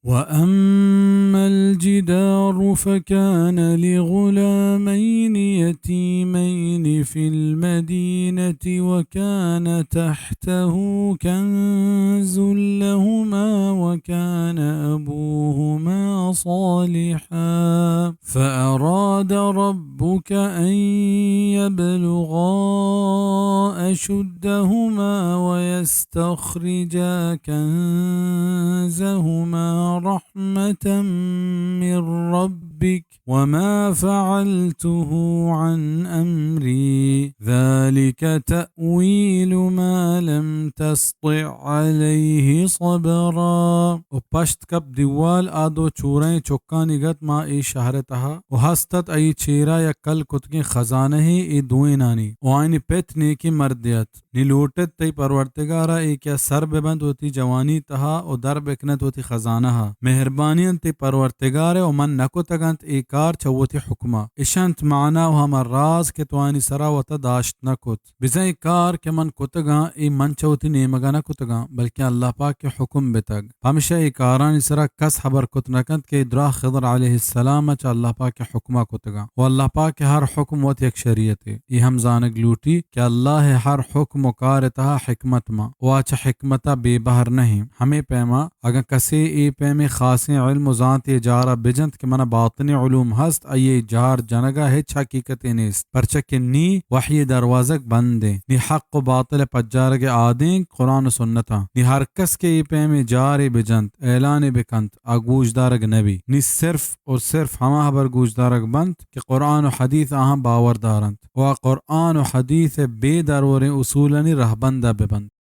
وأما الجدار فكان لغلامين يتيمين في المدينة وكان تحته كنز لهما وكان أبوهما صالحا فأراد ربك أن يبلغا أشدهما ويستخرجا كنزهما رحمة من ربك وما فعلته عن أمري ذلك تأويل ما لم تسطع عليه صبرا۔ و پشت کپ دیوال آ دو چورئیں چکانی گت ما اے شہر ء تہا، و ہست ات آئی چیرا یک کل کتگیں خزانہے اے دوئینانی، و آیانی پت نیکیں مردے ات۔ نی لوٹت تئی پرورتگارا اے کہ آ سر بہ بنت وتی جوانی تہا و در بکنت وتی خزانہا۔ مہربانی انت تئی پرورتگارئے و من نہ کتگ انت اے کار چہ وتی حکما۔ اش انت معنا و ہما راز کہ تو آیانی سرا وتا داشت نہ کت۔ بزاں اے کار کہ من کتگاں، اے من چہ وتی نیمگا نہ کتگاں، بلکیں اللہ پاک ء حکم بتگ۔ پمشا اے کارانی سرا کس ہبر کت نہ کنت کہ اے دراہ خضر علیہ السلام ء چہ اللہ پاک ء حکما کتگاں۔ و اللہ پاک ء ہر حکم وت یک شریعتے۔ اے ہم زانگ لوٹی کہ اللہ ء ہر حکم و کار ء تہا حکمت مان و آ چہ حکمتا بے بہر نہ انت۔ ہمے پیما اگاں کسے اے پیمیں خاصیں علم و زانتے جارا بجنت کہ منا باطنی علوم ہست، آئی ء جار جنگا ہچ حقیقتے نیست، پرچا کہ نی وحی دروازگ بند انت، نی حق و باطل ء پجارگ ء آدینک قرآن و سنتاں۔ نی ہر کس کہ اے پیمیں جارے بجنت، اعلانے بکنت، آ گوشدارگ نہ بی۔ نی صرف و صرف ہما ہبر گوشدارگ بنت کہ قرآن و حدیث آہاں باور دارنت و آ قرآن و حدیث ء بے دروریں اصولانی رہبندا ببنت۔